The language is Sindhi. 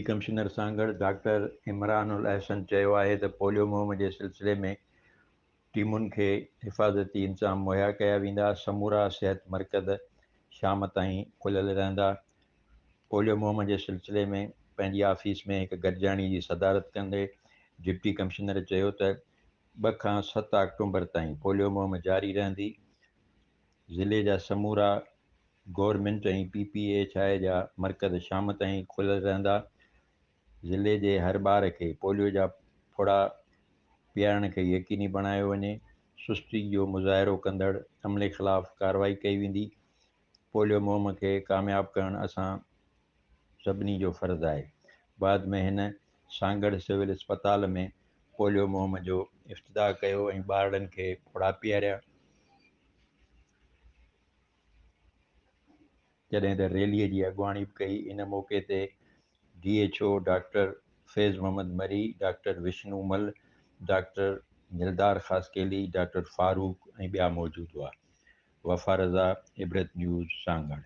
ڪمشنر سانگهڙ ڊاڪٽر عمران الاحسن چيو آهي ته پوليو مهم جي سلسلي ۾ ٽيمن کي حفاظتي انتظام مهيا ڪيا ويندا، سمورا صحت مرڪز شام تائين کليل رهندا. پوليو مهم جي سلسلي ۾ پنهنجي آفيس ۾ هڪ گڏجاڻي جي صدارت ڪندي ڊپٽي ڪمشنر چيو ته 2 کان 7 آڪٽومبر تائين پوليو مهم جاري رهندي، ضلعي جا سمورا government ۽ P P H I جا مرڪز شام تائين کليل رهندا، ضلعي جي هر ٻار کي پوليو جا ڦڙا پيارڻ کي يقيني بڻايو وڃي، سستي جو مظاهرو ڪندڙ عملي خلاف ڪارروائي ڪئي ويندي، پوليو مهم کي ڪامياب ڪرڻ اسان سڀني جو فرض آهي، بعد ۾ هن سانگهڙ سول اسپتال ۾ پوليو مهم جو افتتاح ڪيو ۽ ٻارڙن کي ڦڙا پياريا. جڏهن ته ريلي جي اڳواڻي به ڪئي، ان موقعي تي D H O doctor Faiz Muhammad Marri, doctor Vishnu Mal, doctor Dildar Khaskheli, doctor Farooq ۽ ٻيا موجود هئا. وفا رضا، عبرت نيوز، سانگهڙ.